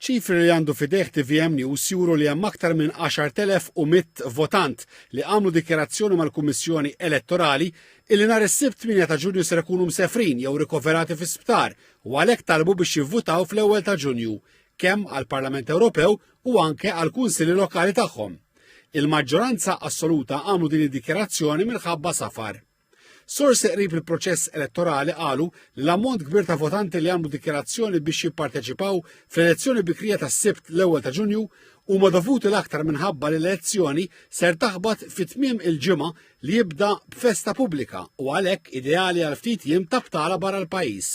Ċifri li għandu f'idejh tvm News juru li hemm aktar minn 10,100 votant li għamlu dikjarazzjoni mal-Kummissjoni Elettorali illi nhar is-Sibt 8 ta' Ġunju ser ikunu msefrin jew rikoverati fi sptar u għalhekk talbu biex jivvutaw fl-ewwel ta' Ġunju, kemm għall-Parlament Ewropew u anke għall-Kunsilli Lokali tagħhom. Il-maġġoranza assoluta għamlu din id-dikjarazzjoni minħabba safar. Sorsi qrib il-proċess elettorali qalu li l-ammont kbir ta' votanti li għamlu dikjarazzjoni biex jipparteċipaw fl-elezzjoni bikrija tas-Sibt l-ewwel ta' Ġunju huma dovuti l-aktar minħabba li l-elezzjoni ser taħbat fi tmiem il-ġimgħa li jibda b'festa pubblika u għalhekk ideali għal ftit jiem ta' btala barra l-pajjiż.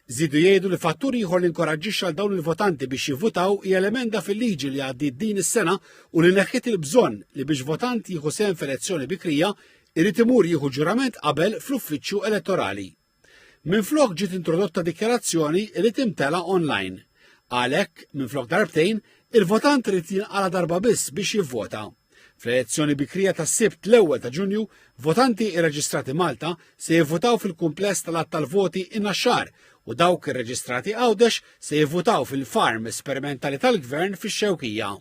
Żiedu jgħidu li fattur ieħor li nkoraġġixxa għal dawn il-votanti biex jivvutaw hija l-emenda fil-liġi li għaddiet din is-sena u li neħħiet il-bżonn li biex votant jieħu sehem f'elezzjoni bikrija irid imur jieħu ġurament qabel fl-uffiċċju elettorali. Minflok ġiet introdotta dikjarazzjoni li timtela online. Għalhekk, minflok darbtejn, il-votant irid jinqala darba biss biex jivvota. Fl-elezzjoni bikrija tas-Sibt l-ewwel ta' Ġunju, votanti irreġistrati Malta se jivvutaw fil-kumpless tal-għadd tal-voti in-Naxxar u dawk irreġistrati Għawdex se jivvutaw fil-farm sperimentali tal-Gvern fix-Xewkija.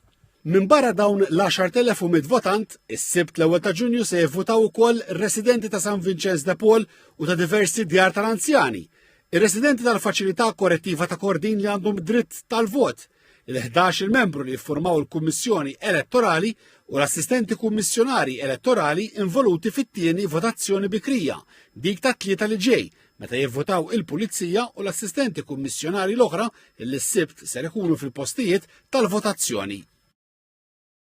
Minbarra dawn l-10,100 votant, is-Sibt l-ewwel ta' Ġunju se jivvutaw ukoll residenti ta' San Vinċenz de Paul u ta' diversi djar tal-anzjani, ir-residenti tal-Faċilità Korrettiva ta' Kordin li għandhom dritt tal-vot, il-11 il-membru li jiffurmaw il-Kummissjoni Elettorali u l-assistenti kummissjonari elettorali involuti fit-tieni votazzjoni bikrija, dik tat-Tlieta li ġej, meta jivvotaw il-Pulizija u l-assistenti kummissjonari l-oħra li s-Sibt ser ikunu fil-postijiet tal-votazzjoni.